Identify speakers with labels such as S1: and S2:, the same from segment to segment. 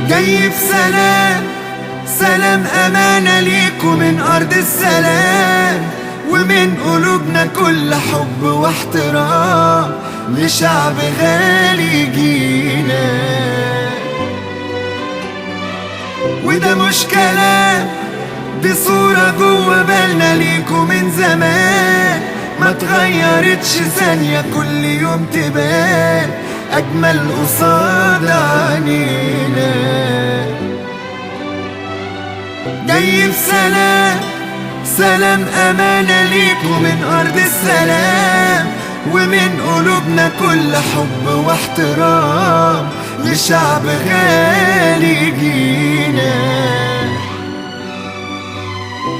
S1: جاي بسلام، سلام أمانة ليكم من أرض السلام، ومن قلوبنا كل حب واحترام لشعب غالي جينا. وده مش كلام، دي صورة جوه بالنا ليكم من زمان، ما تغيرتش ثانية، كل يوم تبان أجمل قصاد عينينا. جاي بسلام، سلام أمانة ليكم من أرض السلام، ومن قلوبنا كل حب واحترام لشعب غالي جينا.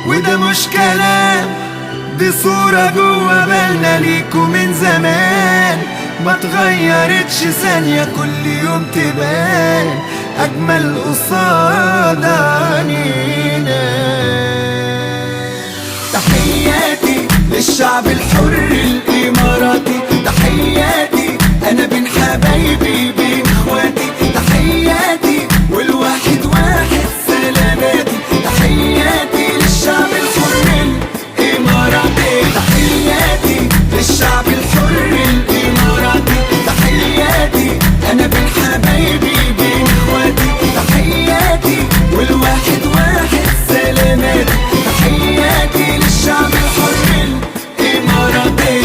S1: وده مش كلام، دي صورة جوه بالنا ليكم من زمان، ما تغيرتش ثانية، كل يوم تبان أجمل قصاد عينينا. تحياتي للشعب الحر الإماراتي، تحياتي أنا بين حبايبي بين إخواتي، تحياتي والواحد واحد سلاماتي، تحياتي للشعب الحر الإماراتي، تحياتي للشعب الحر الإماراتي، تحياتي أنا بين حبايبي بين إخواتي، تحياتي والواحد واحد سلاماتي، تحياتي للشعب الحر الإماراتي.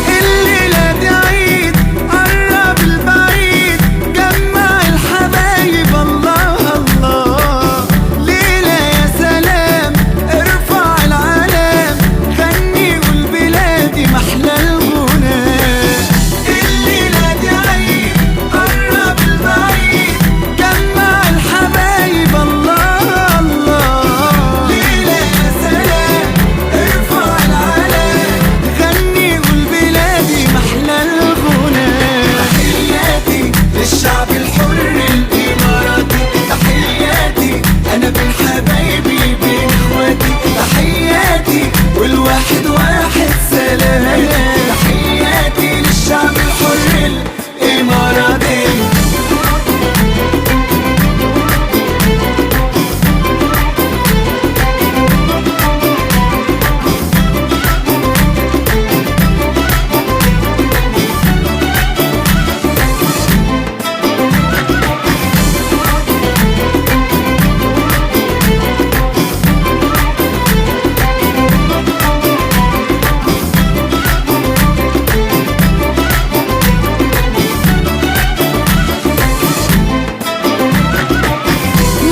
S1: الليلة دي عيد، قرب البعيد، جمع الحبايب، الله الله، ليلة يا سلام، ارفع العلام، غني قول بلادي محلى الغناء. الليلة دي عيد، قرب البعيد، جمع الحبايب، الله الله، ليلة يا سلام، ارفع العلام، غني قول بلادي محلى الغناء. تحياتي للشعب الحر الإماراتي، تحياتي أنا بين حبايبي بين إخواتي، تحياتي والواحد واحد سلاماتي، تحياتي للشعب الحر الإماراتي.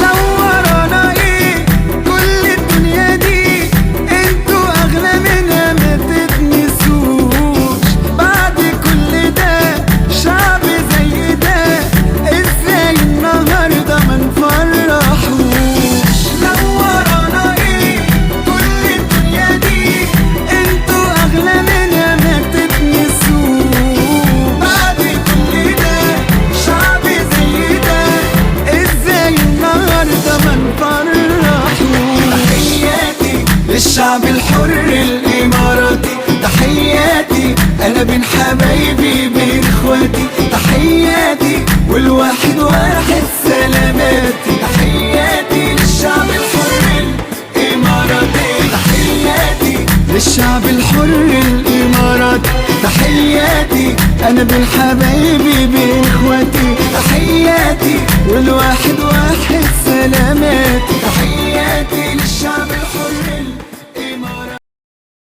S1: لو ورانا ايه كل الدنيا دي، انتوا اغلى منها ما تتنسوش، بعد كل ده شعب زي ده ازاي النهارده ما نفرحوش. لو ورانا ايه كل الدنيا دي، انتوا اغلى منها ما تتنسوش، بعد كل ده شعب زي ده ازاي النهارده ما نفرحوش. تحياتي للشعب الحر الاماراتي، تحياتي انا بين حبايبي بين اخواتي، تحياتي والواحد واحد سلاماتي، تحياتي للشعب الحر الاماراتي، تحياتي للشعب الحر الاماراتي، تحياتي انا بين حبايبي بين اخواتي، تحياتي والواحد واحد سلاماتي.